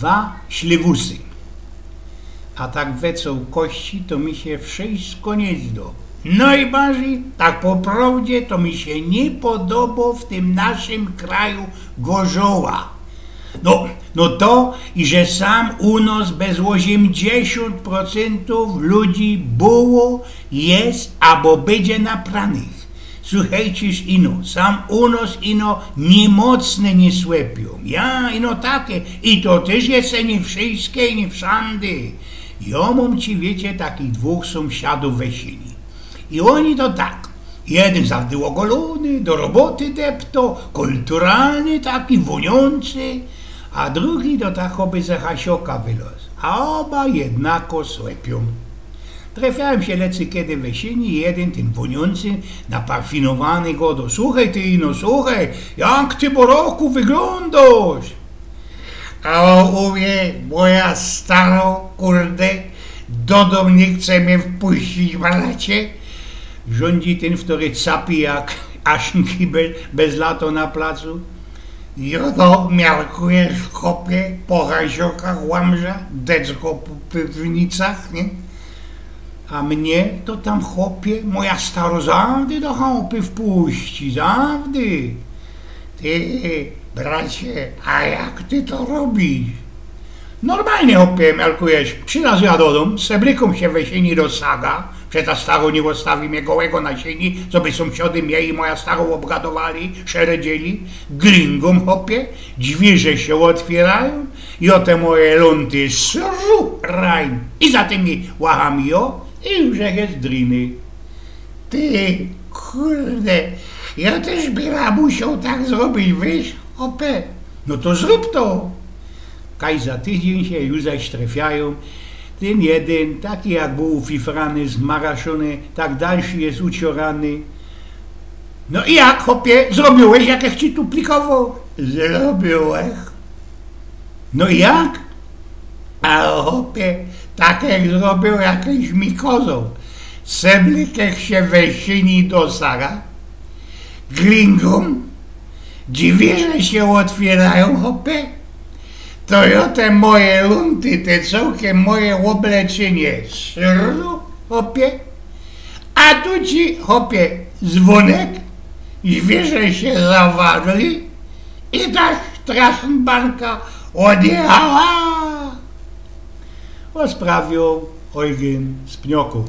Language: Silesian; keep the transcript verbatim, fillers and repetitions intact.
Dwa ślywusy. A tak we cołkości to mi sie wszyjsko niy zdo. Nojbardzij, tak po prowdzie, to mi sie niy podobo w tym naszym kraju gorzoła. No, no to, iże sam u nos bez ôziymdziesiōnt procyntōw ludzi było, je abo bydzie naprawnych. Suchejcież ino, sam u nos ino niymocne niy słepiōm. Ja, ino take. I to tyż jeszcze niy wszyjske i niy wszandy. Jo mōm ci, wiycie, takich dwōch sōmsiadōw we Sini. I ôni to tak. Jedyn zawdy ôgolōny, do roboty depto, kulturalny taki, wōniōncy, a drugi to tak, choby ze hasioka wyloz. A ôba jednako słepiōm. Trefiajōm sie lecy kedy we Sini, jedyn, tyn wōniōncy, naparfinowany, godo: „Suchej ty ino, suchej, jak ty po roku wyglōndŏsz?” „A ô, u mie moja staro, kurde, do dōm niy chce mie wpuścić, bracie”. Rzōndzi tyn, ftory capi jak asznkibyl bez lato na placu. „Jo to miarkujesz, chopie, po hasiokach łamża, decko po piwnicach, niy? A mie to tam, chopie, moja staro zawdy do chałpy wpuści, zawdy”. „Ty, bracie, a jak ty to robisz?” „Normalnie, chopie, miarkujesz. Przilazōm ja do dōm, seblykōm sie we Sini do saga, prze ta staro niy ôstawi mie gołego na Sini, coby sōmsiady mie i moja staro ôbgadowali, szeredzili. Glingōm, chopie, dźwiyrze sie ôtwiyrajōm, jo te moje lōnty sru, rajn, i za tymi łachami jo, i już żech je zdriny”. „Ty, kurde, jo tyż by rad musioł tak zrobić, wiysz, chopie”. „No to zrōb to”. Kaj za tydziyń sie już zaś trefiajōm. Tyn jedyn, taki jak bōł ufifrany, zmaraszōny, tak dalszy je uciorany. „No i jak, chopie, zrobiōłeś, jak żech ci tu plikowoł?” „Zrobiōłech”. „No i jak?” „A, chopie, tak żech zrobiōł, jak żeś mi kozoł. Seblykech sie we Sini do saga, glingōm, dźwiyrze sie ôtwiyrajōm, chopie, to jo te moje lōnty, te cołkym moje ôbleczynie sru, chopie, a tu ci, chopie, zwōnek, dźwiyrze sie zawarli i ta strasenbanka ôdjechała”. Ôsprawioł Eugyn z Pniokōw.